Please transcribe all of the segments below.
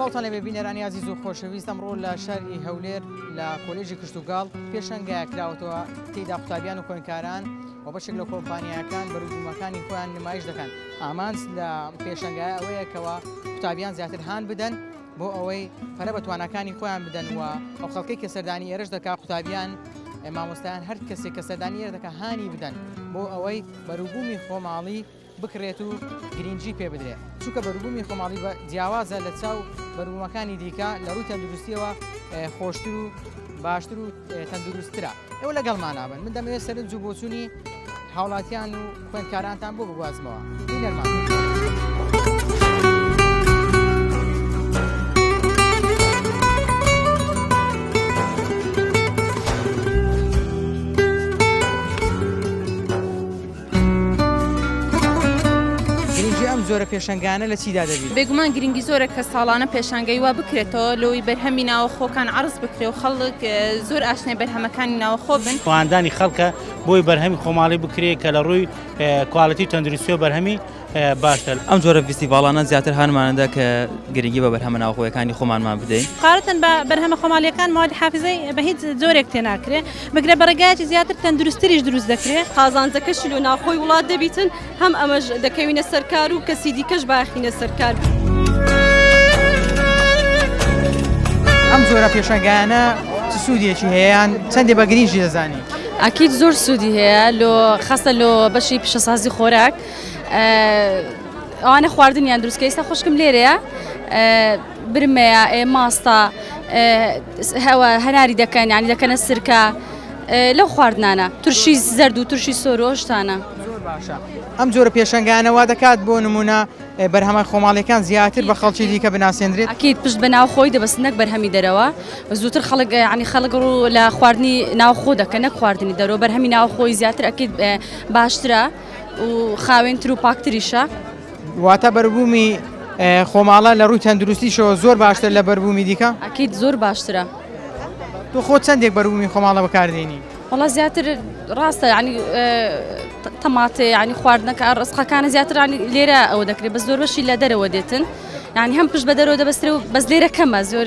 سڵاوتان لێبێ بینەرانی ئازیز و خۆشەویست ئەمڕۆ لە شاری هەولێر لە کۆلێژی کشتوکاڵ پێشەنگایە کراوەتەوە تێیدا قوتابیان و خوێندکاران و بەشێک لە کۆمپانیاکان بەروبوومەکانی خۆیان نمایش دەکەن ئامانج لە پێشەنگایە ئەوەیە کەوا قوتابیان زیاتر هان بدەن بۆ ئەوەی پەرە بە تواناکانی خۆیان بدەن و ئەو خەڵکەی کە سەردانی ئێرەش دەکا قوتابیان مامۆستایان هەر کەسێک کە سەردانی ئێرە دەکا هانی بدەن بۆ ئەوەی بەروبوومی خۆماڵی بکڕێت و گرینگی پێ بدرێت چونکە بەروبوومی خۆماڵی بە جیاوازە لە چاو بەروبوومەکانی دیکە لە ڕووی تەندروستیەوە خۆشتر و باشتر و تەندروستترە ئێوە لەگەڵمانا بن من دەمەوێت سەرنج و بۆچوونی هاوڵاتیان و خوێندکارانتان بۆ بگوازمەوە بینەرمان گرنگی ئەم جۆرە پێشەنگانە لە چیدا دەبینی؟ بێگومان گرنگی زۆرە کە ساڵانە پێشانگەی وا بکرێتەوە لۆی بەرهەمی ناوەخۆکان عەرز بکرێ و خەڵک زۆر ئاشنای بەرهەمەکانی ناوەخۆ بن. هاندانی خەڵکە بۆی بەرهەمی خۆماڵی بکرێ کە لە ڕووی quality و تەندروستیەوە بەرهەمی باشتر. ئەم جۆرە فیستیڤاڵانە زیاتر هانمانەدا کە گرنگی بە بەرهەمە ناوخۆیەکانی خۆمانمان بدەین. قارەتەن بە بەرهەمە خۆماڵیەکان موادی حافیزەی بە هیچ جۆرێک تێناکرێ بگرە بە ڕێگایەکی زیاتر تەندروستتریش دروست دەکرێ. قازانجەکەشی لۆ ناوخۆی وڵات دەبیتن هەم ئەمەش دەکەوینە سەر کار و کەسی دیکەش باخینە سەر کار. ئەم جۆرە پێشەنگایانە چ سوودێکی هەیە یان چەندێ بە گرینگی دەزانی؟ ئەکید زۆر سوودی هەیە لۆ خاستە لۆ بەشی پیشەسازی خۆراک ئەوانە خواردنیان دروستکە ئێستا خوشکم لێرەیە برمەیە ئێ ماستە هەوە هەناری دەکەن ینی دەکەنە سرکە لەو خواردنانە ترشی زەرد و ترشی سۆر و شتانە. زۆر باشە ئەم جۆرە پێشەنگانە وا دەکات بۆ نمونە بەرهەمە خۆماڵیەکان زیاتر بە خەڵکی دیکە بناسێنرێت ئەکید پشت بە ناوخۆی دەبەستن نەک بەرهەمی دەرەوە زووتر خەڵک ینی خەڵک ڕوو لە خواردنی ناوخۆ دەکەن نەک خواردنی دەرەوە بەرهەمی ناوخۆی زیاتر ئەکید باشترە و خاوێنتر و پاکتریشە. واتە بەربوومی خۆماڵە لە ڕووی تەندروستیشەوە زۆر باشتر لە بەربوومی دیکە؟ ئەکید زۆر باشترە. تۆ خۆت چەندێک بەربوومی خۆماڵە بەکاردێنی؟ وەڵا زیاتر ڕاستە ینی تەماتێ ینی خواردنەکە ڕزقەکانە زیاتر ینی لێرە ئەوە دەکرێت بە زۆر بەشی لە دەرەوە دێتن یعنی هەم پشت بە دەرەوە دەبەسترێ و بەس لێرە کەمە زۆر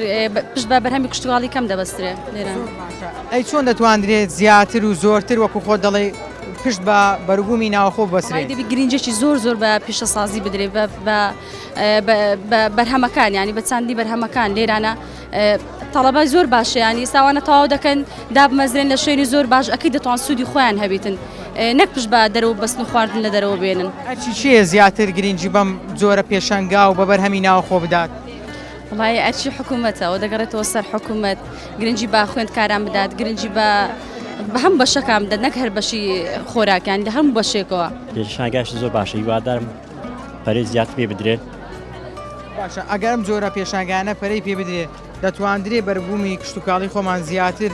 پشت بە بەرهەمی کشتتوکاڵی کەم دەبەسترێ لێرە. ئەی چۆن دەتواندرێت زیاتر و زۆرتر وەکو خۆت دەڵێی پشت بە بەروبوومی ناوخۆ ببەسترێت؟ دەبی گرنگێکی زۆر زۆر بە پیشەسازی بدرێت بە بەرهەمەکان ینی بە چاندنی بەرهەمەکان لێرانە تەڵەبە زۆر باشە ینی ساوانە تەواو دەکەن دابمەزرێن لە شوێنی زۆر باش ئەکی دەتوان سوودی خۆیان هەبیتن نەک پشت بە دەرەوە بەستن و خواردن لە دەرەوە بێنن. ئەرکی کێیە زیاتر گرنگی بەم جۆرە پێشەنگا و بە بەرهەمی ناوخۆ بدات؟ وەڵایی ئەرکی حکوومەتە ئەوە دەگەڕێتەوە سەر حکوومەت گرنگی بە خوێندکاران بدات گرنگی بە بە هەموو بەشەکان بدات نەک هەر بەشی خۆراکیان لە هەموو بەشێکەوە. پێشانگاش زۆر باشە هیوادارم پەرەی زیاتر پێ بدرێت. باشە ئەگەر ئەم جۆرە پێشانگانە پەرەی پێ بدرێت دەتواندرێ بەربوومی کشتوکاڵی خۆمان زیاتر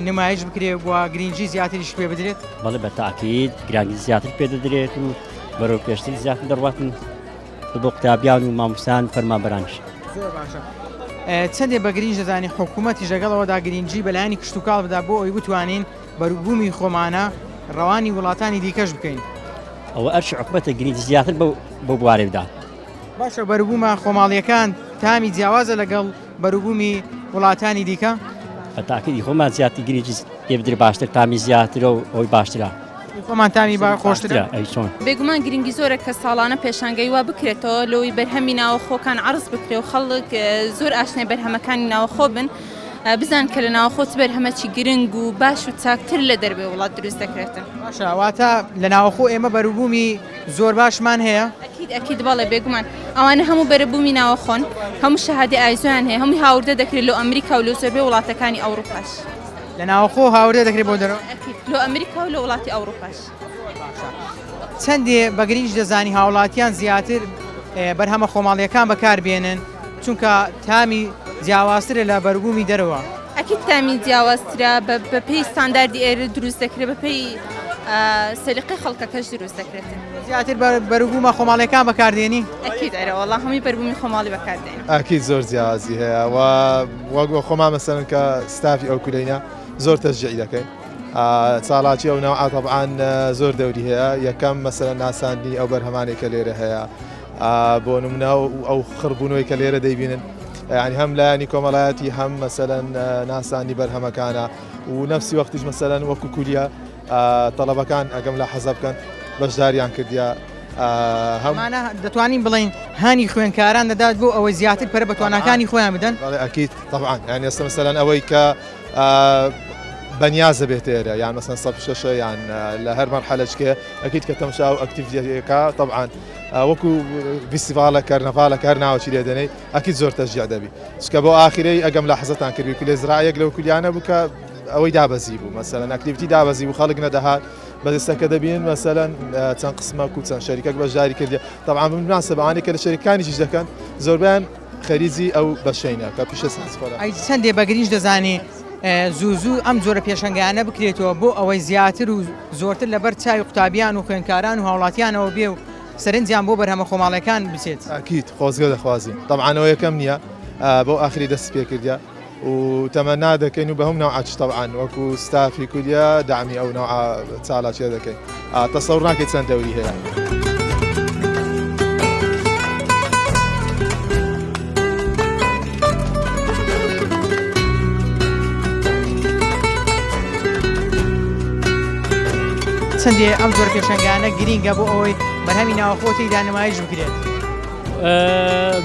نمایش بکرێ و گرنگی زیاتریش پێ بدرێت؟ بەڵێ بە تاکید گرنگی زیاتر پێ دەدرێت و بەرەو پێشتر زیاتر دەڕواتن بۆ قوتابیان و مامۆستایان و فەرمانبەرانیش. زۆر باشە چەندێ بە گرینج دەزانی حکوومەتیش لەگەڵەوەدا گرینگی بە لایەنی کشتوکاڵ بدا بۆ ئەوی بتوانین بەروبوومی خۆمانە ڕەوانی وڵاتانی دیکەش بکەین؟ ئەوە ئەرکی حکومەتە گرنگی زیاتر بەو بەو بوارەی بدات. باشە بەروبوومە خۆماڵیەکان تامی جیاوازە لەگەڵ بەروبوومی وڵاتانی دیکە؟ بە تاکیدی خۆمان زیاتر گرنگی پێ بدرێ باشتر تامی زیاترە و ئەوەی باشترە. خۆمان تامی با خۆشترە؟ ئەی چۆن؟ بێگومان گرنگی زۆرە کە ساڵانە پێشانگەی وا بکرێتەوە لۆی بەرهەمی ناوەخۆکان عەرز بکرێ و خەڵک زۆر ئاشنای بەرهەمەکانی ناوەخۆ بن. بزان کە لە ناوخۆ چ بەرهەمەکی گرنگ و باش و چاکتر لە دەرەوەی وڵات دروست دەکرێتن. باشە واتە لە ناوەخۆ ئێمە بەروبوومی زۆر باشمان هەیە؟ ئەکید ئەکید بەڵێ بێگومان ئەوانە هەموو بەرەبوومی ناوەخۆن هەموو شەهادەی ئایزۆیان هەیە هەمووی هاوردە دەکرێت لۆ ئەمریکا و لۆ زۆربەی وڵاتەکانی ئەوروپاش. لە ناوەخۆ هاوردە دەکرێت بۆ دەرەوە؟ ئەکید لۆ ئەمریکا و لۆ وڵاتی ئەوروپاش. چەندێ بە گرینج دەزانی هاوڵاتیان زیاتر بەرهەمە خۆماڵیەکان بەکار بێنن چونکە تامی جیاوازترە لە بەربوومی دەرەوە. ئەکید تامی جیاوازترە بە پێی ستانداردی ئێرە دروست دەکرێت بە پێی سەلیقەی خەڵکەکەش دروست دەکرێت. زیاتر بەروبوومە خۆماڵیەکان بەکاردێنی؟ ئەکید ئەرێ وەڵا هەمووی بەربوومی خۆماڵی بەکاردێنم. ئەکید زۆر جیاوازی هەیە و وەک خۆمان مەسەلەن کە ستافی ئەو کولەینە زۆر تەشجیعی دەکەین. چالاکی ئەو نەوعە تەبعەن زۆر دەوری هەیە یەکەم مەسەلەن ناساندنی ئەو بەرهەمانەی کە لێرە هەیە بۆ نمونە ئەو خڕبوونەوەی کە لێرە دەیبینن. یعنی هەم لایەنی کۆمەڵایەتی هەم مەسەلەن ناسانی بەرهەمەکانە و نەفسی وەختیش مەسەلەن وەکو کولیە تەڵەبەکان ئەگەم لە حەزە بکەن بەشداریان کردیا هەمانە دەتوانین بڵین هانی خوێنکاران دەدات بۆ ئەوەی زیاتر پەرە بە تواناکانی خۆیان بدەن ئەکییت طبعا یان ئێستا مەسەلەن ئەوەی کە بەنیازە بێت ئێرە یان مەسەن سەف شەشە یان لە هەر مەرحەلەچکێ ئەکییت کە تەمشا و ئەکتیڤەکە طبعا وەکو فیستیڤالە کەرنەڤالە کار ناوەچی لێ دەنێی ئەکید زۆر تەشجیع دەبی چکە بۆ ئاخرەی ئەگەم لە حەزتان کردی کولێ زراعەیەک لەو کولیانە بوو کە ئەوەی دابەزی بوو مەسەلەن activity دابەزی بوو خەڵک نەدەهات بەدەستە کە دەبین مەسەلەن چەند قسمەک و چەند شەریکەک بەشداری کردی طبعا بمناسبە ئەوانەی کە لە شەریکانیش دەکەن زۆربیان خەریجی ئەو بەشەینە کە پیشەسازی خۆراک. ئەی چەندێ بە گرینج دەزانی زوو زوو ئەم جۆرە پێشەنگایانە بکرێتەوە بۆ ئەوەی زیاتر و زۆرتر لەبەر چاوی قوتابیان و خوێندکاران و هاوڵاتیانەوە بێ و سەرنجیان بۆ بەرهەمە خۆماڵیەکان بچێت؟ ئەکید خۆزگە دەخوازین تەبعەن ئەوە یەکەم نییە بەو ئاخری دەست پێ کردە و تەمەنا دەکەین و بە هەم نەوعەچ تەبعەن وەکو ستافی کولیە دەعمی ئەو نەوعە چالاکیە دەکەین تەسەور ناکەی چەند دەوری هەیە. چەندێ ئەم جۆرە پێشەنگانە گرینگە بۆ ئەوەی بەرهەمی ناوەخۆ تێیدا نمایش بکرێت.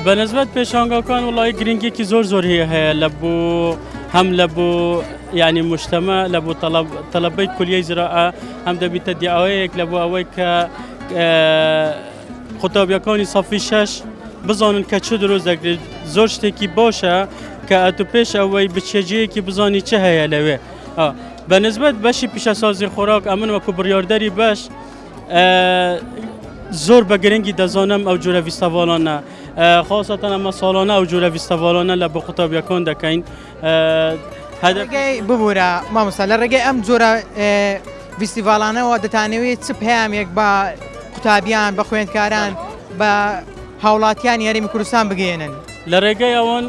بەنسبەت پێشانگاکان وڵی گرنگێکی زۆر زۆر هەیە هەیە لە بۆ هەم لە بۆ ینی مشتەمە لە بۆ تەلەبەی کولیەی زراعە هەم دەبیتە دیاوەیەک لە بۆ ئەوەی کە قوتابیەکانی سەفی شەش بزانن کە چ دروست دەکرێت زۆر شتێکی باشە کە ئەتو پێش ئەوەی بچێجەیەکی بزانی چ هەیە لەوێ بە نسبەت بەشی پیشەسازی خۆراک ئەمن وەکو بڕیاردەری بەش زۆر بە گرنگی دەزانم ئەو جۆرە ڤیستەڤاڵانە خاصەتەن ئەمە ساڵانە ئەو جۆرە ڤیستەڤاڵانە لە بۆ قوتابیەکان دەکەین ڕێگەی ببوورە مامۆستا لە ڕێگەی ئەم جۆرە ڤیستیڤاڵانەوە دەتانەوێت چ پەیامێک بە قوتابیان بە خوێندکاران بە هاوڵاتیانی هەرێمی کوردستان بگەێنن لە ڕێگەی ئەوان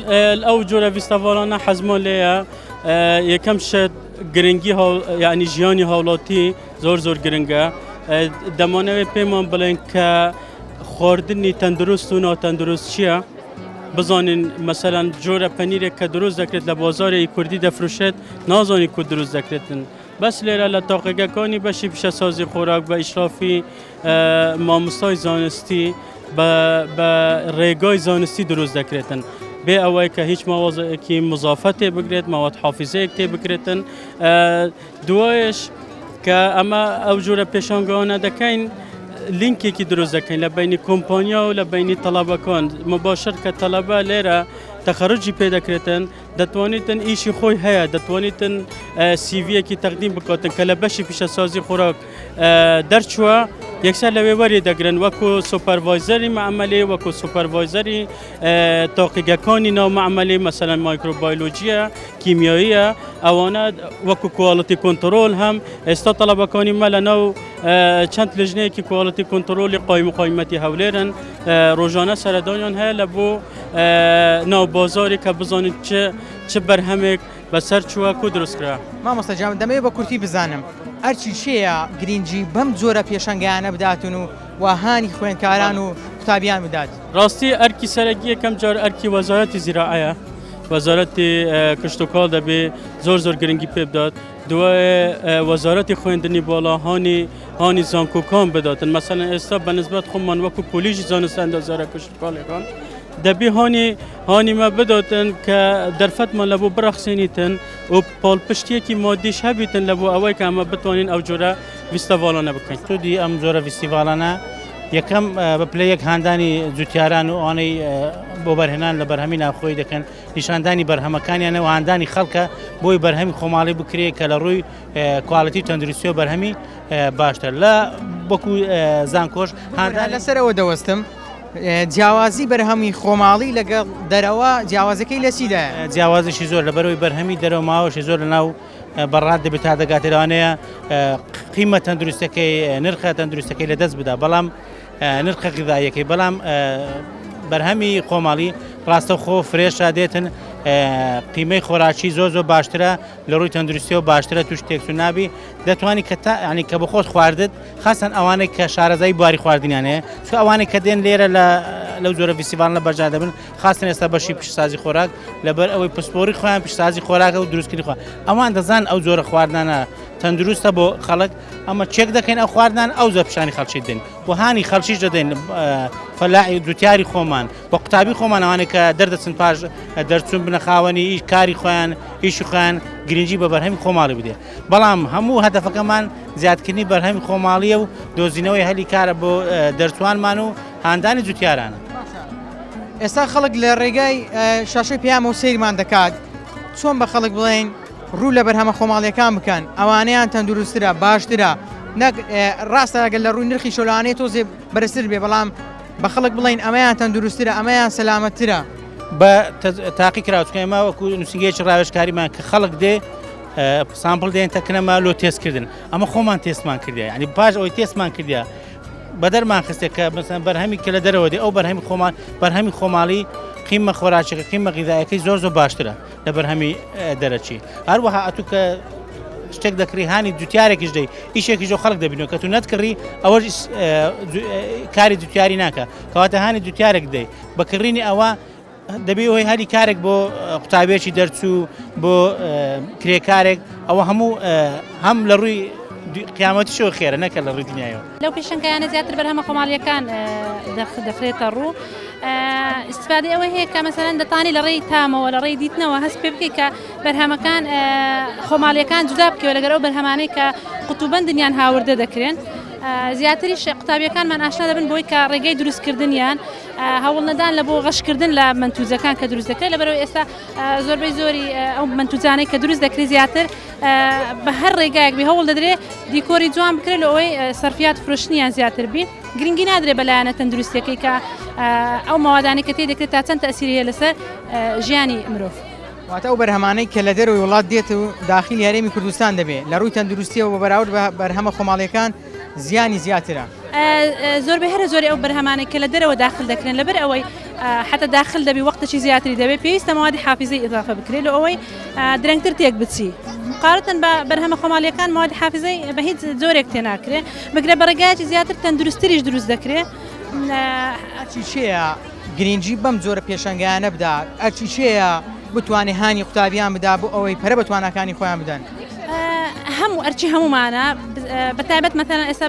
ئەو جۆرە ڤیستەڤاڵانە حەزمان لێیە یەکەم شت گرنگی یعنی ژیانی هاوڵاتی زۆر زۆر گرنگە دەمانەوێت پێمان بڵێن کە خواردنی تەندروست و ناتەندروست چییە؟ بزانین مەسەلەن جۆرە پەنیرێک کە دروست دەکرێت لە بازاری کوردی دەفروشێت نازانی کو دروست دەکرێتن بەس لێرە لە تاقیگەکانی بەشی پیشەسازی خۆراک بە ئیشرافی مامۆستای زانستی بە ڕێگای زانستی دروست دەکرێتن بێ ئەوەی کە هیچ ماوەزێکی مزافە تێ بگرێت ماوەت حافیزەیەک تێ بکرێتن دوایش کە ئەمە ئەو جۆرە پێشانگاوانە دەکەین لینکێکی دروست دەکەین لە بینی کۆمپانیا و لە بینی تەڵەبەکان مباشر کە تەلەبە لێرە تەخەرجی پێ دەکرێتن دەتوانیتن ئیشی خۆی هەیە دەتوانیتن سیڤیەکی تەقدیم بکاتن کە لە بەشی پیشەسازی خۆراک دەرچووە یەکسەر لەوێ وەری دەگرن وەکو supervisor ی مەعمەلی وەکو supervisor ی تاقیگەکانی ناو مەعمەلی مەسەلەن مایکرۆبایلۆجیە کیمیاییە ئەوانە وەکو quality control هەم ئێستا تەڵەبەکانی مە لە ناو چەند لژنەیەکی quality control ی قایم و قایمەتی هەولێرن ڕۆژانە سەردانیان هەیە لە بۆ ناو بازاری کە بزانین چ چ بەرهەمێک بەسەر چووە کو دروست کرا. مامۆستا گیان دەمەوێت بە کورتی بزانم ئەرکی کێیە گرینگی بەم جۆرە پێشەنگایانە بداتن و و هانی خوێندکاران و قوتابیان بدات؟ ڕاستی ئەرکی سەرەکی یەکەم جار ئەرکی وەزارەتی زیراعەیە وەزارەتی کشتوکاڵ دەبێ زۆر زۆر گرنگی پێ بدات دوای وەزارەتی خوێندنی باڵا هانی هانی زانکۆکان بداتن مەسەلەن ئێستا بە نسبەت خۆمان وەکو کۆلیژی زانست ئەندازیارە کشتوکاڵیەکان دەبێ هانی هانی مە بداتن کە دەرفەتمان لە بۆ بڕەخسێنیتن و پاڵپشتیەکی مادیش هەبیتن لە بۆ ئەوەی کە ئەمە بتوانین ئەو جۆرە ڤیستیڤاڵانە بکەین. سوودی ئەم جۆرە ڤیستیڤاڵانە یەکەم بە پلە یەک هاندانی جوتیاران و ئەوانەی بۆ بەرهێنان لە بەرهەمی ناوخۆی دەکەن نیشاندانی بەرهەمەکانیانە و هاندانی خەڵکە بۆی بەرهەمی خۆماڵی بکرێت کە لە ڕووی quality و تەندروستی و بەرهەمی باشتر لە وەکو زانکۆش هاندان لەسەرەوە دەوەستم جیاوازی بەرهەمی خۆماڵی لەگەڵ دەرەوە جیاوازەکەی لە چیدایە؟ جیاوازیشی زۆر لەبەرەوەی بەرهەمی دەرەوە ماوەشی زۆر لە ناو بەڕات دەبێت تا دەگاتێ لەوانەیە قیمە تەندروستەکەی نرخە تەندروستەکەی لە دەست بدا بەڵام نرخە غذاییەکەی بەڵام بەرهەمی خۆماڵی ڕاستەوخۆ fresh ە دێتن قیمەی خۆراکی زۆر زۆر باشترە لە ڕووی تەندروستیەوە باشترە توش تێکچوون نابی دەتوانی کە تا ینی کە بەخۆت خواردت خاستەن ئەوانەی کە شارەزای بواری خواردنیان هەیە چونکە ئەوانەی کە دێن لێرە لە لەو جۆرە فیستیڤاڵانە بەشدار دەبن خاستن ئێستا بەشی پیشەسازی خۆراک لەبەر ئەوەی پسپۆری خۆیان پیشەسازی خۆراکە و دروستکردنی خۆیان ئەوان دەزان ئەو جۆرە خواردنانە تەندروستە بۆ خەڵک ئەمە چێک دەکەین ئەو خواردنان ئەو زۆر پیشانی خەڵکی دێن و هانی خەڵکیش دەدەین فەلاحی جوتیاری خۆمان و قوتابی خۆمان ئەوانەی کە دەردەچن پاش دەرچوون بنە خاوەنی ئیش کاری خۆیان ئیشی خۆیان گرنگی بە بەرهەمی خۆماڵی بدێ بەڵام هەموو هەدەفەکەمان زیادکردنی بەرهەمی خۆماڵیە و دۆزینەوەی هەلی کارە بۆ دەرچوانمان و هاندانی جوتیارانە. ئێستا خەڵک لە ڕێگای شاشەی پەیامەوە سەیرمان دەکات، چۆن بە خەڵک بڵێین ڕوو لە بەرهەمە خۆماڵیەکان بکەن ئەوانەیان تەندروسترە باشترە نەک ڕاستە ئەگەر لە ڕووی نرخی شۆلانەیە تۆزێ بەرزتر بێ بەڵام بە خەڵک بڵێین ئەمەیان تەندروسترە ئەمەیان سەلامەتترە. بە تاقی کراوە چونکە ئێمە وەکو نووسینگەیەکی ڕاوێژکاریمان کە خەڵک دێ sample دێن تەکنەما لۆ تێستکردن ئەمە خۆمان تێستمان کردیا یعنی پاش ئەوەی تێستمان کردیا بەدەرمان خستێک کە مەسەن بەرهەمی کە لە دەرەوە دێ ئەو بەرهەمی خۆمان بەرهەمی خۆماڵی قیمە خۆراکەکە قیمە غیزایەکەی زۆر زۆر باشترە لە بەرهەمی دەرەکی هەروەها ئەتوو کە شتێک دەکڕی هانی جوتیارێکیش دەی ئیشێکی زۆر خەڵک دەبینەوە کە تو نەتکڕی ئەوەش کاری جوتیاری ناکە کەواتە هانی جوتیارێک دەی بە کڕینی ئەوە دەبێ هۆی هەری کارێک بۆ قوتابێکی دەرچوو بۆ کرێکارێک ئەوە هەموو هەم لە ڕووی قیامەتیشەوە خێرە نەکە لە ڕووی دنیایەوە. لەو پێشەنگایانە زیاتر بەرهەمە خۆماڵیەکان دەخرێتە ڕوو ئیسفادەی ئەوەی هەیە کە مەسەلەن دەتانی لە ڕێی تامەوە لە ڕێی دیتنەوە هەست پێ بکەیت کە بەرهەمەکان خۆماڵیەکان جودا بکەوە لەگەر ئەو بەرهەمانەی کە قوتوبەندن یان هاوردە دەکرێن زیاتریش قوتابیەکانمان ئاشنا دەبن بۆی کە ڕێگەی دروستکردنیان هەوڵنەدان لە بۆ غەشکردن لە مەنتوجەکان کە دروست دەکرێت لەبەرەوەی ئێستا زۆربەی زۆری ئەو مەنتوجانەی کە دروست دەکرێت زیاتر بە هەر ڕێگایەک بێ هەوڵ دەدرێت دیکۆری جوان بکرێت لە ئەوەی سەرفیات فرۆشتنیان زیاتر بی گرنگی نادرێت بە لایەنە تەندروستیەکەی کە ئەو مەوادانەی کە تێ دەکرێت تا چەند تەئسیری هەیە لەسەر ژیانی مرۆڤ. واتە ئەو بەرهەمانەی کە لە دەرەوەی وڵات دێت و داخیلی هەرێمی کوردستان دەبێت لە ڕووی تەندروستیەوە بە بەراورد بە بەرهەمە خۆماڵیەکان زیانی زیاترە. زۆربەی هەرە زۆری ئەو بەرهەمانەی کە لە دەرەوە داخل دەکرێن لەبەر ئەوەی حتا داخل دەبی وەختێکی زیاتری دەبێت پێویستە مەوادی حافیزەی ئیزافە بکرێت لە ئەوەی درەنگتر تێک بچی مقارنەتەن بە بەرهەمە خۆماڵیەکان مەوادی حافیزەی بە هیچ جۆرێک تێ ناکرێ بگرە بە ڕێگایەکی زیاتر تەندروستتریش دروست دەکرێ. ئەرکی کێیە گرینگی بەم جۆرە پێشەنگایانە بدا؟ ئەرکی کێیە بتوانێ هانی قوتابیان بدا بۆ ئەوەی پەرە بە تواناکانی خۆیان بدەن؟ هەموو ئەرکی هەموومانە بە تایبەت مەتەلەن ئێستا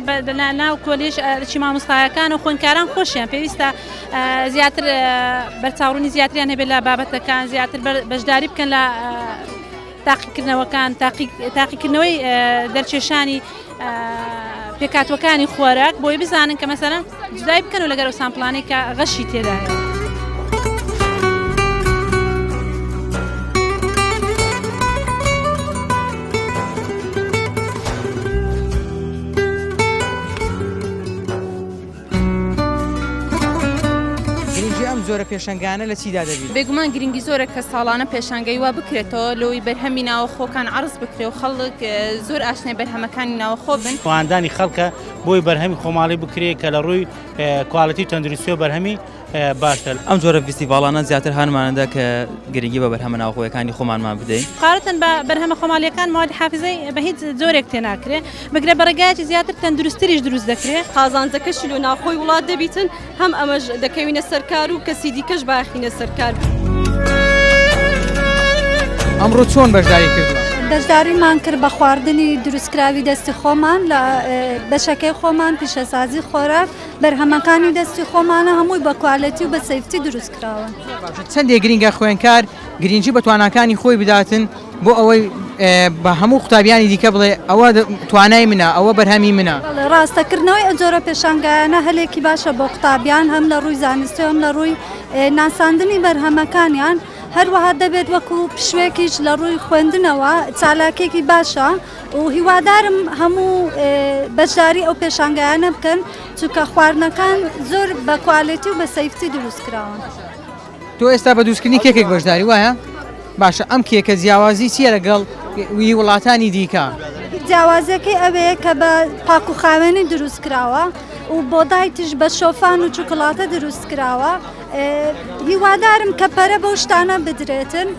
ناو کۆلیژ ئەرکی مامۆستایەکان و خوێندکاران خۆشیان پێویستە زیاتر بەرچاوڕوونی زیاتریان هەبێت لە بابەتەکان زیاتر بەشداری بکەن لە تاقیکردنەوەکان تاقیکردنەوەی دەرکێشانی پێکاتوەکانی خۆراک بۆی بزانن کە مەسەرەن جودای بکەن و لەگەر ئەو سامپڵانەی کە غەشی تێدایە. گرنگی ئەم جۆرە پێشەنگانە لە چیدا دەبینی؟ بێگومان گرنگی زۆرە کە ساڵانە پێشانگەی وا بکرێتەوە لۆی بەرهەمی ناوەخۆکان عەرز بکرێ و خەڵک زۆر ئاشنای بەرهەمەکانی ناوەخۆ بن. هاندانی خەڵکە بۆی بەرهەمی خۆماڵی بکرێ کە لە ڕووی quality و تەندروستیەوە بەرهەمی باشتر. ئەم جۆرە ڤیستیڤاڵانە زیاتر هانمانەدا کە گرنگی بە بەرهەمە ناوخۆیەکانی خۆمانمان بدەین. مقارنەتەن بە بەرهەمە خۆماڵیەکان مەوادی حافیزەی بە هیچ جۆرێک تێناکرێ بگرە بە ڕێگایەکی زیاتر تەندروستتریش دروست دەکرێ. قازانجەکەشی لۆ ناوخۆی وڵات دەبیتن هەم ئەمەش دەکەوینە سەر کار و کەسی دیکەش باخینە سەر کار. ئەمڕۆ چۆن بەشداری کردووە؟ بەشداریمان کرد بە خواردنی دروستکراوی دەستی خۆمان لە بەشەکەی خۆمان پیشەسازی خۆراک بەرهەمەکانی دەستی خۆمانە هەمووی بە quality و بە safety دروست کراون. چەندێ گرینگە خوێندکار گرینگی بە تواناکانی خۆی بداتن بۆ ئەوەی بە هەموو قوتابیانی دیکە بڵێ ئەوە توانای منە ئەوە بەرهەمی منە. بەڵێ ڕاستە کردنەوەی ئەو جۆرە پێشانگایانە هەلێکی باشە بۆ قوتابیان هەم لە ڕووی زانستی و هەم لە ڕووی ناساندنی بەرهەمەکانیان هەروەها دەبێت وەکو پشوێکیش لە ڕووی خوێندنەوە چالاکیەکی باشە و هیوادارم هەموو بەشداری ئەو پێشانگایانە بکەن چونکە خواردنەکان زۆر بە quality و بە safety دروست کراون. تۆ ئێستا بە دروستکردنی کێکێک بەشداری وایە؟ باشە ئەم کێکە جیاوازی چییە لەگەڵ وی وڵاتانی دیکە؟ جیاوازیەکەی ئەوەیە کە بە پاک و خاوێنی دروست کراوە و بۆ diet یش بە شۆفان و چوکڵاتە دروست کراوە. هیوادارم کە پەرە بەو شتانە بدرێتن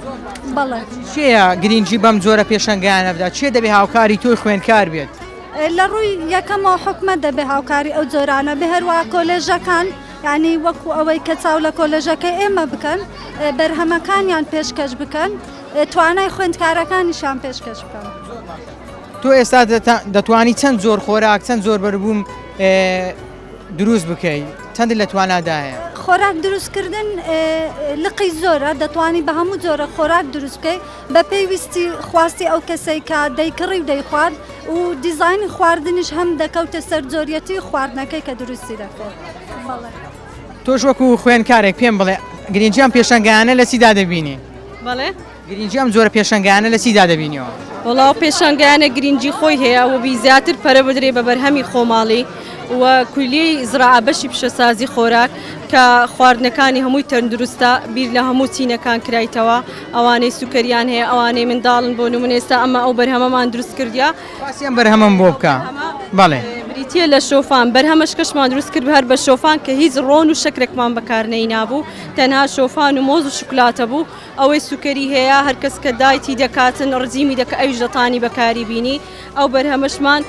بەڵێ. کێیە گرینگی بەم جۆرە پێشەنگایانە بدات؟ کێ دەبێ هاوکاری تۆی خوێندکار بێت؟ لە ڕووی یەکەمەوە حکومەت دەبێ هاوکاری ئەو جۆرانە بێ هەروە کۆلێژەکان یعنی وەکو ئەوەی کە چاو لە کۆلێژەکەی ئێمە بکەن بەرهەمەکانیان پێشکەش بکەن توانای خوێندکارەکانیشان پێشکەش بکەن. تۆ ئێستا دەتوانی چەند جۆر خۆراک چەند جۆر بەربووم دروست بکەی چەندت لە توانادایە؟ خۆراک دروستکردن لقی زۆرە دەتوانی بە هەموو جۆرە خۆراک دروست بکەی بە پێی ویستی خواستی ئەو کەسەی کە دەیکڕی و دەیخوارد و دیزاینی خواردنیش هەم دەکەوتە سەر جۆریەتی خواردنەکەی کە دروستی دەکرد. بەڵێ. تۆش وەکو خوێندکارێک پێم بڵێ گرنگی ئەم پێشەنگایانە لە چیدا دەبینی؟ بەڵێ. گرینگی ئەم جۆرە پێشەنگایانە لە چیدا دەبینیەوە؟ وەڵا ئەو پێشانگایانە گرینگی خۆی هەیە و بی زیاتر پەرە بدرێ بە بەرهەمی خۆماڵی و کولیەی زراعە بەشی پیشەسازی خۆراک کە خواردنەکانی هەمووی تەندروستە بیر لە هەموو چینەکان کرایتەوە ئەوانەی سوکەریان هەیە ئەوانەی منداڵن بۆ نمونە ئێستا ئەمە ئەو بەرهەمەمان دروست کردیە باسی ئەم بەرهەمەم بۆ بکە بەڵێ. بریتییە لە شۆفان بەرهەمەشکەشمان دروست کرد هەر بە شۆفان کە هیچ ڕۆن و شەکرێکمان بەکار نەینابوو تەنها شۆفان و مۆز و شوکلاتە بوو ئەوەی سوکەری هەیە هەرکەس کە دایتی دەکاتن ڕجیمی دەکە ئەویش دەتانی بەکاری بینی ئەو بەرهەمەشمان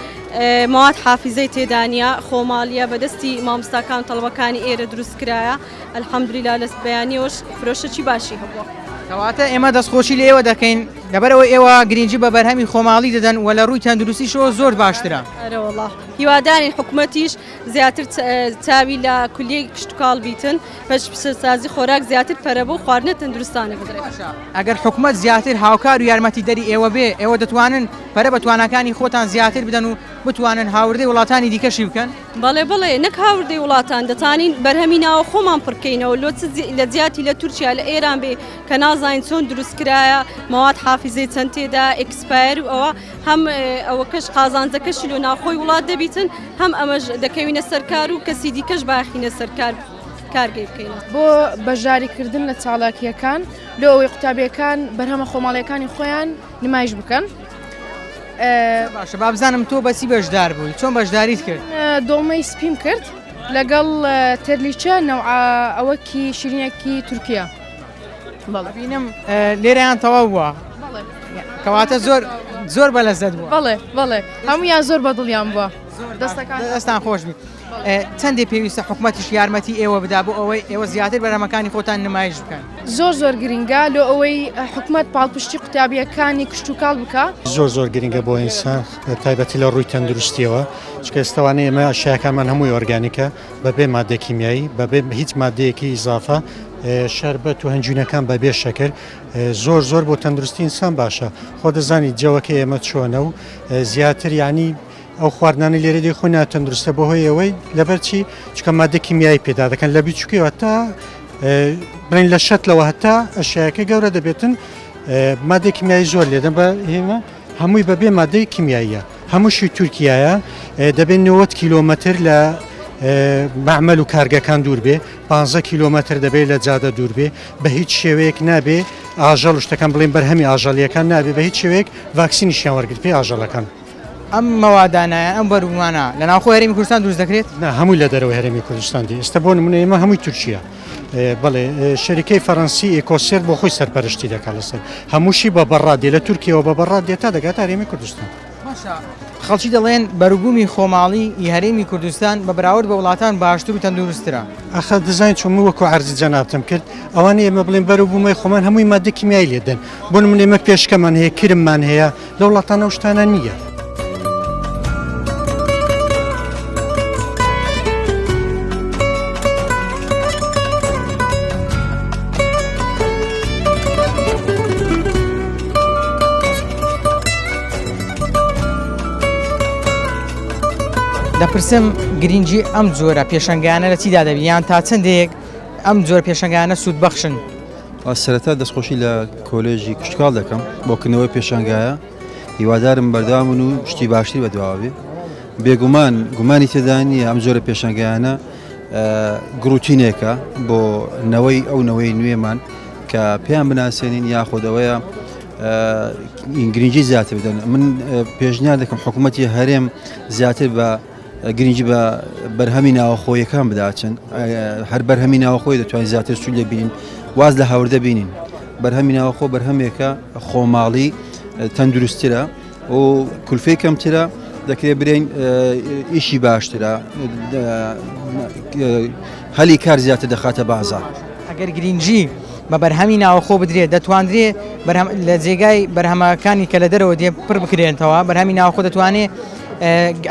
مواد حافیزەی تێدانە خۆماڵیە بەدەستی مامۆستاکان تەڵەبەکانی ئێرە دروست کرایە الحمدللە لە بەیانیەوەش فرۆشەکی باشی هەبووە. کەواتە ئێمە دەستخۆشی لە ئێوە دەکەین لەبەرئەوەی ئێوە گرنگی بە بەرهەمی خۆماڵی دەدەن و لە ڕووی تەندروستیشەوە زۆر باشترە. ئەرەوەڵا هیوادارین حکومەتیش زیاتر چاوی لە کولیەی کشتوکاڵ بیتن پەش پیشەسازی خۆراک زیاتر پەرە بەو خواردنە تەندروستانە بدرێت. باشە ئەگەر حکومەت زیاتر هاوکار و یارمەتیدەری ئێوە بێ ئێوە دەتوانن پەرە بە تواناکانی خۆتان زیاتر بدەن و بتوانن هاوردەی وڵاتانی دیکەشی بکەن؟ بەڵێ بەڵێ نەک هاوردەی وڵاتان دەتانین بەرهەمی ناوە خۆمان پڕکەینەوە لۆ چ لە جیاتی لە تورکیا لە ئێران بێ کە نازانین چۆن دروست کرایە مەواد حافیزەی چەند تێدا expire و ئەوە هەم ئەوەکەش قازانجەکەشی لۆ ناوخۆی وڵات دەبیتن هەم ئەمەش دەکەوینە سەر کار و کەسی دیکەش باخینە سەر کار کارگەی بکەینەوە. بۆ بەشداریکردن لە چالاکییەکان لۆ ئەوەی قوتابییەکان بەرهەمە خۆماڵییەکانی خۆیان نمایش بکەن. باشە با بزانم تۆ بەچی بەشدار بووی چۆن بەشداریت کرد؟ دۆڵمەی سپیم کرد لەگەڵ تێرلیچە نەوعە ئەوەکی شیرینێکی تورکیە. بەڵێ بینم لێرەیان تەواو بووە کەواتە زۆر زۆر بەلەزەت بووە بەڵێ بەڵێ هەمویان زۆر بەدڵیان بووە دەستەکان دەستان خۆش بی چەندی پێویستە حکوومەتیش یارمەتی ئێوە بدا بۆ ئەوەی ئێوە زیاتر بەرهەمەکانی خۆتان نمایش بکەن زۆر زۆر گرنگە لۆ ئەوەی حکومت پاڵپشتی قوتابیەکانی کشتوکاڵ بکە زۆر زۆر گرنگە بۆ ئینسان تایبەتی لە ڕووی تەندروستیەوە چکە ئێستاوانە ئێمە شایەکانمان هەمووی ئۆرگانیکە بەبێ مادە کیمیایی بەبێ هیچ مادەیەکی ئیزافە شەربەت و هەنجوینەکان بەبێ شەکر زۆر زۆر بۆ تەندروستی ئینسان باشە خۆ دەزانی جەوەکە ئێمە چۆنە و زیاتر ینی ئەو خواردنانە لێرە دەی خۆی ناتەندروستە بۆ هۆی ئەوەی لەبەر چی چکە مادە کیمیایی پێدا دەکەن لە بیچوکەوە تا بڵین لە شەت لەوە هەتا ئەشیاکە گەورە دەبێتن مادە کیمیایی زۆر لێدەن بە هێمە هەمووی بەبێ مادەی کیمیاییە هەمووشی تورکیایە دەبێت 90 کیلۆمەتر لە مەعمەل و کارگەکان دوور بێ 15 کیلۆمەتر دەبێت لە جادە دوور بێ بە هیچ شێوەیەک نابێ ئاژەڵ و شتەکان بڵێن بەرهەمی ئاژەڵیەکان نابێ بە هیچ شێوەیەک ڤاکسینیشیان وەرگرت پێ ئاژەڵەکان. ئەم مەوادانە یان ئەم بەروبوومانە لە ناوخۆی هەرێمی کوردستان دروست دەکرێت؟ نا هەمووی لە دەرەوەی هەرێمی کوردستان دێ ئێستا بۆ نمونە ئێمە هەمووی تورکیە بەڵێ شەریکەی فەرەنسی ئێکۆسێرت بۆ خۆی سەرپەرشتی دەکات لەسەر هەمووشی بە بەڕاد دێ لە تورکیەوە بە بەڕاد دێ تا دەگاتە هەرێمی کوردستان. باشە خەڵکی دەڵێن بەروبوومی خۆماڵی ی هەرێمی کوردستان بە بەراورد بە وڵاتان باشتر و تەندروستترە. ئاخە دەزانی چۆن من وەکو عەرزی جەنابتم کرد ئەوانەی ئێمە بڵێن بەروبوومەی خۆمان هەمووی ماددە کیمیایی لێ دەن بۆ نمونە ئێمە پێشکەمان هەیە کرممان هەیە لە وڵاتان ئەو شتانە نییە. دەپرسم گرنگی ئەم جۆرە پێشەنگانە لە چیدا دەبی یان تا چەندێک ئەم جۆر پێشەنگانە سوود بەخشن؟ سەرەتا دەستخۆشی لە کۆلێژی کشتکاڵ دەکەم بۆ کردنەوەی پێشانگایە هیوادارم بەردەوامن و شتی باشتری بەدواوە بێ بێگومان گومانی تێدا نییە ئەم جۆرە پێشانگایانە گڕوتینێکە بۆ نەوەی ئەو نەوەی نوێمان کە پێیان بناسێنین یاخود ئەوەیە گرنگی زیاتر بدەن من پێشنیار دەکەم حکوومەتی هەرێم زیاتر بە گرنگی بە بەرهەمی ناوەخۆیەکان بداچن هەر بەرهەمی ناوەخۆی دەتوانین زیاتر سوود لێ بینین واز لە هاوردە بینین بەرهەمی ناوەخۆ بەرهەمێکە خۆماڵی تەندروستترە و کولفەی کەمترە دەکرێت برێن ئیشی باشترە هەلی کار زیاتر دەخاتە بازار. ئەگەر گرینگی بە بەرهەمی ناوەخۆ بدرێت دەتواندرێ بەرهەم لە جێگای بەرهەمەکانی کە لە دەرەوە دێ پڕ بکرێنەوە بەرهەمی ناوخۆ دەتوانێ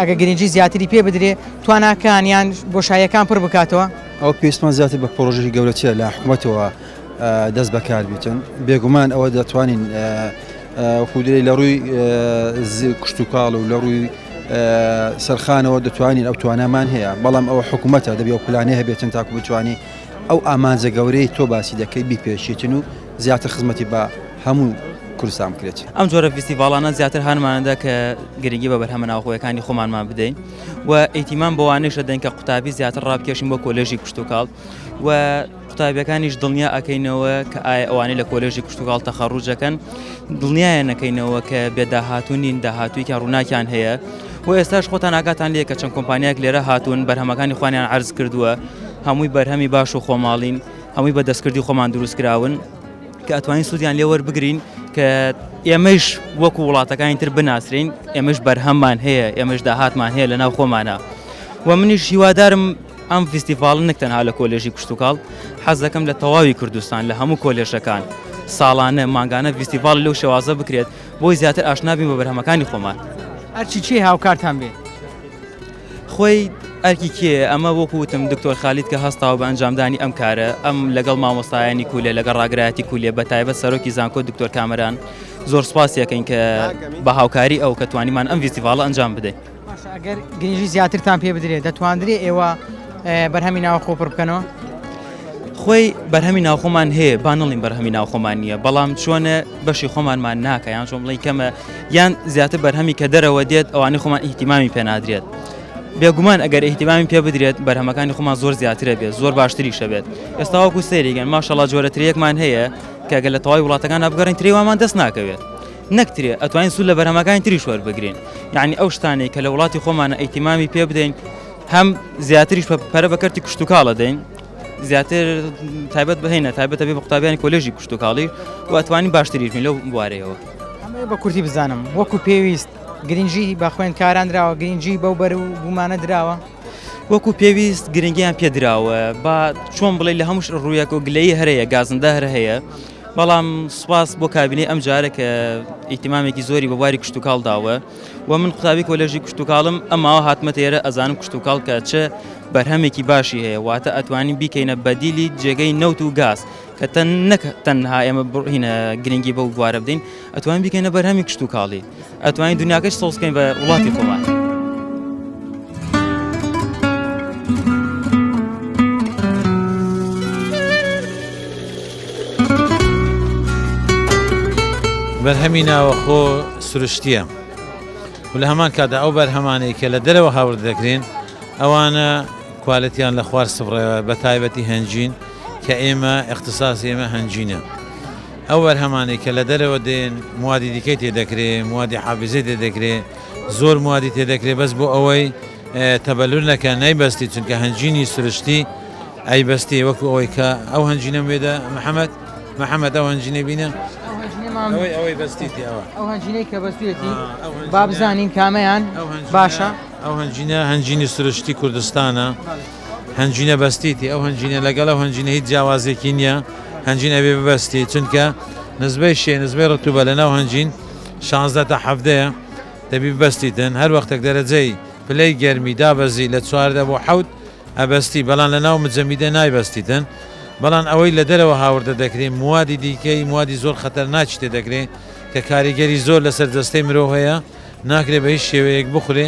ئەگە گرنگی زیاتری پێ بدرێ تواناکان یان بۆشاییەکان پڕ بکاتەوە. ئەوە پێویستمان زیاتر بە پڕۆژەی گەورەترە لە حکومەتەوە دەست بەکار بیتن بێگومان ئەوە دەتوانین خودرەی لە ڕووی کشتتوکاڵ و لە ڕووی سەرخانەوە دەتوانین ئەو توانامان هەیە بەڵام ئەوە حکوومەتە دەبێ ئەو پلانەی هەبێتن تاکو بتوانانی ئەو ئامانجە گەورەی تۆ باسی دەکەی بیپێشیتن و زیاتر خزمەتی بە هەموو کوردستان بکرێت. ئەم جۆرە فیستیڤاڵانە زیاتر هانمانەدا کە گرنگی بە بەرهەمە ناوخۆیەکانی خۆمانمان بدەین و ئیتیمان بەوانەیش دەدەین کە قوتابی زیاتر ڕابکێشین بۆ کۆلێژی کشتوکاڵ و قوتابیەکانیش دڵنیا ئەکەینەوە کە ئایا ئەوانەی لە کۆلێژی کشتوکاڵ تەخەڕوج ئەکەن دڵنیایان نەکەینەوە کە بێ داهاتوو نین داهاتوویەکیان ڕووناکیان هەیە و ئێستاش خۆتان ئاگاتان لێ کە چەند کۆمپانیایەک لێرە هاتوون بەرهەمەکانی خوانیان عەرز کردووە هەمووی بەرهەمی باش و خۆماڵین هەمووی بە دەستکردی خۆمان دروست کراون کە ئەتوانین سوودیان لێ وەربگرین کە ئێمەش وەکو وڵاتەکانی تر بناسرین ئێمەش بەرهەممان هەیە ئێمەش داهاتمان هەیە لە ناو خۆمانە و منیش هیوادارم ئەم فیستیڤاڵە نەک تەنها لە کۆلێژی کشتوکاڵ، حەز دەکەم لە تەواوی کوردستان لە هەموو کۆلێژەکان ساڵانە مانگانە فیستیڤاڵی لەو شێوازە بکرێت بۆی زیاتر ئاشنا بین بە بەرهەمەکانی خۆمان. ئەرکی کێ هاوکارتان بێت؟ خۆی ئەرکی کێ ئەمە وەکو وتم دکتۆر خالید کە هەستاوە بە ئەنجامدانی ئەم کارە ئەم لەگەڵ مامۆستایانی کولێ لەگەڵ ڕاگرایەتی کولێ بە تایبەت سەرۆکی زانکۆ دکتۆر کامەران زۆر سوپاسی ئەکەین کە بە هاوکاری ئەو کە توانیمان ئەم فیستیڤاڵە ئەنجام بدەین. باشە ئەگەر گرنگی زیاترتان پێ بدرێت دەتواندرێ ئێوە بەرهەمی ناوخۆ پڕ بکەنەوە؟ خۆی بەرهەمی ناوخۆمان هەیە با نەڵین بەرهەمی ناوخۆمان نییە بەڵام چۆنە بەشی خۆمانمان ناکە یان چۆن بڵین کەمە یان زیاتر بەرهەمی کە دەرەوە دێت ئەوانەی خۆمان ئیهتیمامی پێنادرێت بێگومان ئەگەر ئیهتیمامی پێ بدرێت بەرهەمەکانی خۆمان زۆر زیاترە بێت زۆر باشتریشە بێت ئێستا وەکو سەیریگەن ماشەڵا جۆرە ترێکمان هەیە کە گەل لە تەواوی وڵاتەکان بگەڕین ترێ وامان دەست ناکەوێت نەک ترێ ئەتوانین سوود لە بەرهەمەکانی تریش وەربگرین یعنی ئەو شتانەی کە لە وڵاتی خۆمانە ئیتیمامی پێ بدەین هەم زیاتریش پەرە بە کەرتی کشتتوکاڵە دەین زیاتر تایبەت بهینە تایبەتە بێ بە قوتابیانی کۆلێژی کشتتوکاڵی و ئەتوانین باشتریش بین لەو بوارەیەوە. ئەمەوێ بە کورتی بزانم وەکو پێویست گرنگی بە خوێندکاران دراوە گرنگی بەو بەروبوومانە دراوە؟ وەکو پێویست گرنگیان پێدراوە با چۆن بڵێ لە هەموو ڕوویەک و گلەیی هەرەیە گازندە هەر هەیە بەڵام سوپاس بۆ کابینەی ئەم جارە کە ئیهتیمامێکی زۆری بە بواری کشتوکاڵ داوە و من قوتابی کۆلێژی کشتوکاڵم ئەم ماوە هاتمەتە ئێرە ئەزانم کشتوکاڵ کە چ بەرهەمێکی باشی هەیە واتە ئەتوانین بیکەینە بەدیلی جێگەی نەوت و گاز کە تەن نەک تەنها ئێمە بڕینە گرنگی بەو بوارە بدەین ئەتوانین بیکەینە بەرهەمی کشتوکاڵی ئەتوانین دنیاکەش سەوز بکەین بە وڵاتی خۆمان. بەرهەمی ناوەخۆ سروشتییە و لە هەمان کاتدا ئەو بەرهەمانەی کە لە دەرەوە هاوردە دەکرێن ئەوانە کوالێتیان لە خوار سفرەوە بە تایبەتی هەنجین کە ئێمە ئیختیساسی ئێمە هەنجینە ئەو بەرهەمانەی کە لە دەرەوە دێن موادی دیکەی تێ دەکرێ موادی حافیزەی تێ دەکرێ زۆر موادی تێ دەکرێ بەس بۆ ئەوەی تەبەلور نەکە نەیبەستی چونکە هەنجینی سروشتی ئەیبەستی وەکو ئەوەی کە ئەو هەنجینەم وێدە محەممەد محەممەد ئەو هەنجینە بینە ئەوەی ئەوەی بەستیتی ئەوە ئەو هەنجینەی کە بەستوێتی با بزانین کامەیان باشە ئەو هەنجینە هەنجینی سروشتی کوردستانە هەنجینە بەستیتی ئەو هەنجینە لەگەڵ ئەو هەنجینە هیچ جیاوازێکی نییە هەنجین ئەبێ ببەستی چونکە نزبەی شێ نزبەی ڕتوبە لە ناو هەنجین 16 تا حەڤدەیە دەبی ببەستیتن هەر وەختێک دەرەجەی پلەی گەرمی دابەزی لە 14 بۆ حەوت ئەبەستی بەڵام لە ناو مجەمیدە نایبەستیتن بەڵام ئەوەی لە دەرەوە هاوردە دەکرێ موادی دیکەی موادی زۆر خەتەرناکی تێ دەکرێ کە کاریگەری زۆر لەسەر جەستەی مرۆڤ هەیە ناکرێ بە هیچ شێوەیەک بخورێ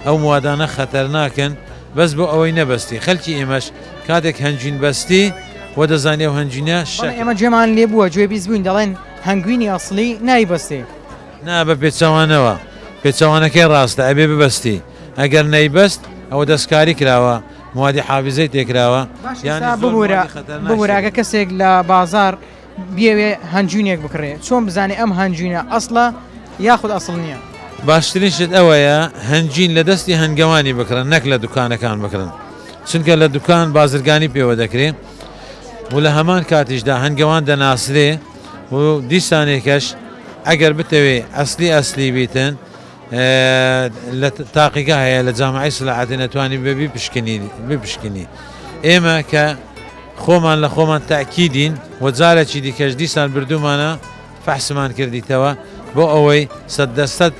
ئەو موادانە خەتەرناکن بەس بۆ ئەوەی نەبەستی خەلکی ئێمەش کاتێک هەنجوین بەستی وە دەزانی ئەو هەنجوینە بەڵێ شەکرە. ئێمە گوێمان لێ بووە گوێ بیست بووین دەڵێن هەنگوینی ئەسڵی نایبەستێ. نا بە پێچەوانەوە پێچەوانەکەی ڕاستە ئەبێ ببەستی ئەگەر نەیبەست ئەوە دەستکاری کراوە موادی حافیزەی تێکراوە باشە یانی ئێستا زۆر ببورە موادی خەتەرناکی ببورە هەیە. ئەگەر کەسێک لە بازاڕ بیەوێ هەنجوینێک بکڕێ چۆن بزانێ ئەم هەنجوینە ئەسڵە یاخود ئەسڵ نییە؟ باشترین شت ئەوەیە هەنجین لە دەستی هەنگەوانی بکڕن نەک لە دوکانەکان بکڕن چونکە لە دوکان بازرگانی پێوە دەکرێ و لە هەمان کاتیشدا هەنگەوان دەناسرێ و دیسانێکەش ئەگەر بتەوێ ئەسلی ئەسلی بیتن لە تاقیگا هەیە لە جامعی سلاحەدین ئەتوانی بە بیپشکنی بپشکنی ئێمە کە خۆمان لە خۆمان تاکیدین و جارێکی دیکەش دیسان بردومانە فەحسمان کردیتەوە بۆ ئەوەی سەدەسەد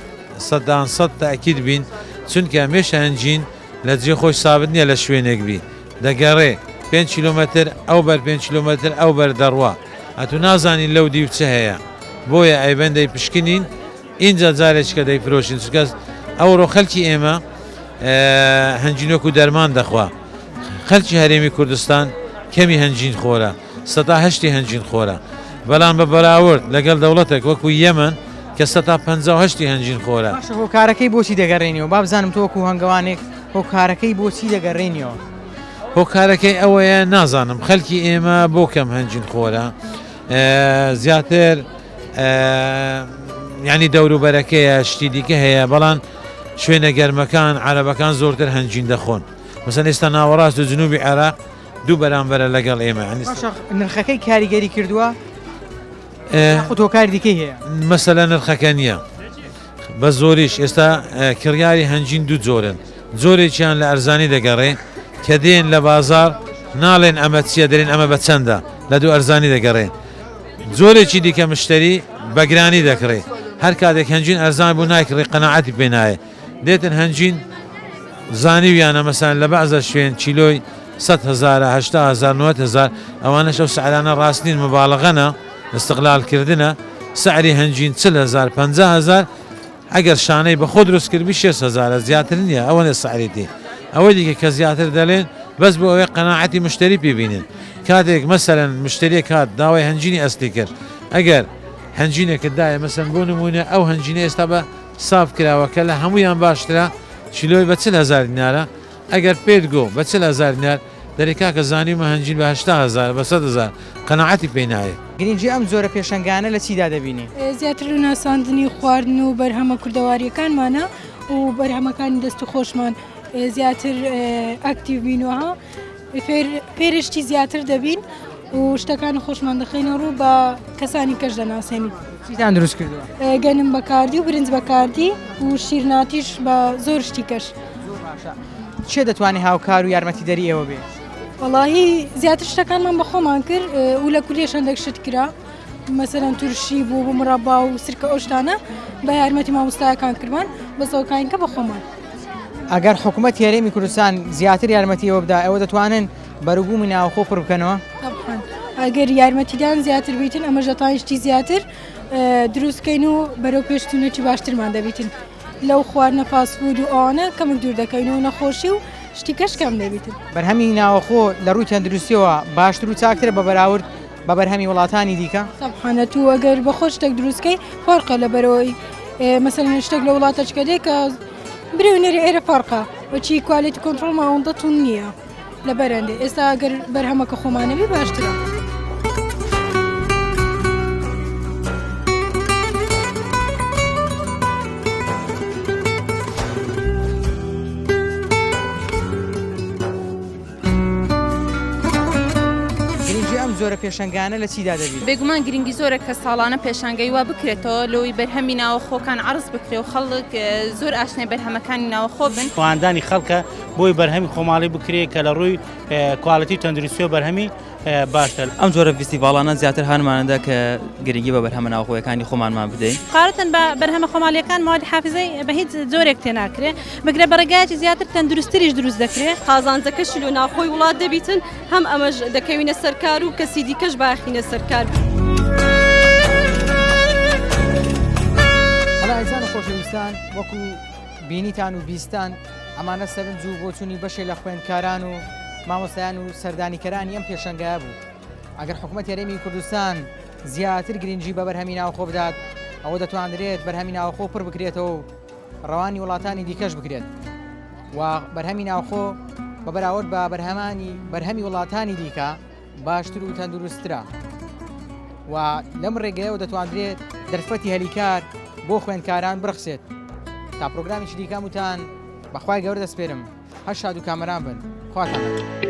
سەدان سەد تاکید بین چونکە مێش هەنجین لە جێ خۆی سابت نییە لە شوێنێک بی دەگەڕێ پێنج کیلۆمەتر ئەو بەر پێنج کیلۆمەتر ئەو بەر دەڕوا ئەتوو نازانی لەو دیو چ هەیە بۆیە ئەیبەن دەیپشکنین ئینجا جارێکیکە دەیفرۆشین چونکە ئەوڕۆ خەلکی ئێمە هەنجینۆک و دەرمان دەخوا خەلکی هەرێمی کوردستان کەمی هەنجین خۆرە سەتا هەشتی هەنجین خۆرە بەڵام بە بەراورد لەگەڵ دەوڵەتێک وەکو یەمەن کە سەتا 58 هەنجین خۆرە. باشە هۆکارەکەی بۆچی دەگەڕێنیەوە با بزانم تۆ وەکو هەنگەوانێک هۆکارەکەی بۆچی دەگەڕێنیەوە؟ هۆکارەکەی ئەوەیە نازانم خەلکی ئێمە بۆ کەم هەنجین خۆرە زیاتر یانی دەوروبەرەکەیە شتی دیکە هەیە بەڵام شوێنە گەرمەکان عەرەبەکان زۆرتر هەنجین دەخۆن مەسەن ئێستا ناوەڕاست و جنوبی عێراق دوو بەرامبەرە لەگەڵ ئێمە باشە نرخەکەی کاریگەری کردووە یاخود هۆکاری دیکەی هەیە مەسەلە نرخەکە نییە بە زۆریش ئێستا کڕیاری هەنجین دوو جۆرن جۆرێکیان لە ئەرزانی دەگەڕێ کە دێن لە بازار ناڵێن ئەمە چییە دەرێن ئەمە بە چەندە لە دوو ئەرزانی دەگەڕێن جۆرێکی دیکە مشتری بە گرانی دەکڕێ هەر کاتێک هەنجین ئەرزان بوو نایکڕێ قەناعەتی پێ نایە دێتن هەنجین زانیویانە مەسەلەن لە بەعزە شوێن کیلۆی سەد هەزارە 80 هەزار 90 هەزار ئەوانەش ئەو سعرانە ڕاست نین مبالغەنە استغلال کردنە سعری هەنجین 40 هەزار 50 هەزار ئەگەر شانەی بە خۆ دروست کردبی شێست هەزارە زیاتر نییە ئەوەنە سعرێتی ئەوەی دیکە کە زیاتر دەلێن بەس بۆ ئەوەی قەناعەتی مشتری پێ بینن کاتێک مەسەلەن مشتریەک هات داوای هەنجینی ئەسلی کرد ئەگەر هەنجینێکت دایە مەسەن بۆ نمونە ئەو هەنجینە ئێستا بە ساف کراوە کە لە هەمویان باشترە چیلۆی بە 40 هەزار دینارە ئەگەر پێت گۆ بە 40 هەزار دینار دەرێ کاکە زانیومە هەنجین بە 80 هەزار بە 100 هەزار قەناعەتی پێ نایە. گرنگی ئەم جۆرە پێشەنگانە لە چیدا دەبینی؟ زیاتر لە ناساندنی خواردن و بەرهەمە کوردەوارییەکانمانە و بەرهەمەکانی دەست و خۆشمان زیاتر ئەکتیڤ بین و ها فێری شتی زیاتر دەبین و شتەکانی خۆشمان دەخەینە ڕوو بە کەسانی کەش دەناسێنین. چیتان دروست کردووە؟ گەنم بەکاردی و برنج بەکاردی و شیرناتیش بە زۆر شتی کەش. زۆر باشە. کێ دەتوانێت هاوکار و یارمەتیدەری ئێوە بێت؟ وەڵاهی زیاتر شتەکانمان بە خۆمان کرد و لە کولیەش هەندێک شت کرا مەسەلەن تورشی بوو بۆ مڕەبا و سرکە ئەو شتانە بە یارمەتی مامۆستایەکان کردمان بەس ئەوکاینکە بە خۆمان. ئەگەر حکوومەتی هەرێمی کوردستان زیاتر یارمەتی ئێوە بدا ئێوە دەتوانن بەروبوومی ناوخۆ پڕ بکەنەوە؟ تەبعەن ئەگەر یارمەتیدان زیاتر بیتن ئەمەش دەتوانین شتی زیاتر دروست کەین و بەرەو پێشچوونێکی باشترمان دەبیتن. لەو خواردنە فاست فود و ئەوانە کەمک دوور دەکەوین و نەخۆشی و شتی کەش کەم دەبیتن. بەرهەمی ناوەخۆ لە ڕووی تەندروستیەوە باشتر و چاکترە بە بەراورد بە بەرهەمی وڵاتانی دیکە؟ تەبعەن ئەتوو ئەگەر بە خۆت شتێک دروست کەی فەرقە لەبەرئەوەی مەسەلەن شتێک لە وڵاتەچکە دێ کە برێ و نەرێ ئێرە فەرقە وەچی quality control مان ئەوەندە توند نییە لەبەرئەندێ ئێستا ئەگەر بەرهەمەکە خۆمانەبی باشترە. گرنگی ئەم جۆرە پێشەنگانە لە چیدا دەبینی؟ بێگومان گرنگی زۆرە کە ساڵانە پێشانگەی وا بکرێتەوە لەوەی بەرهەمی ناوەخۆکان عەرز بکرێ و خەڵک زۆر ئاشنای بەرهەمەکانی ناوەخۆ بن. هاندانی خەڵکە بۆی بەرهەمی خۆماڵی بکرێ کە لە ڕووی quality و تەندروستیەوە بەرهەمی باشتر. ئەم جۆرە ڤیستیڤاڵانە زیاتر هانمانەدا کە گرنگی بە بەرهەمە ناوخۆیەکانی خۆمانمان بدەین. قارەتەن بە بەرهەمە خۆماڵیەکان موادی حافیزەی بە هیچ جۆرێک تێناکرێ بگرە بە ڕێگایەکی زیاتر تەندروستتریش دروست دەکرێ. قازانجەکەشی لۆ ناوخۆی وڵات دەبیتن هەم ئەمەش دەکەوینە سەر کار و کەسی دیکەش باخینە سەر کار. بەڵێ ئازیزان و خۆشەویستان وەکو بینیتان و بیستان ئەمانە سەرنج و بۆچوونی بەشێ لە خوێندکاران و مامۆستایان و سەردانیکەرانی ئەم پێشەنگایە بوو. ئەگەر حکوومەتی هەرێمی کوردستان زیاتر گرنگی بە بەرهەمی ناوخۆ بدات ئەوە دەتوانرێت بەرهەمی ناوخۆ پڕ بکرێتەوە و ڕەوانی وڵاتانی دیکەش بکرێت و بەرهەمی ناوخۆ بە بەراورد بە بەرهەمانی بەرهەمی وڵاتانی دیکە باشتر و تەندروستترە و لەم ڕێگەیەوە دەتواندرێت دەرفەتی هەلیکار بۆ خوێندکاران بڕەخسێت. تا پرۆگرامێکی دیکە هەمووتان بەخوای گەورە دەسپێرم هەر شاد و کامەران بن خواتان لەگەڵ.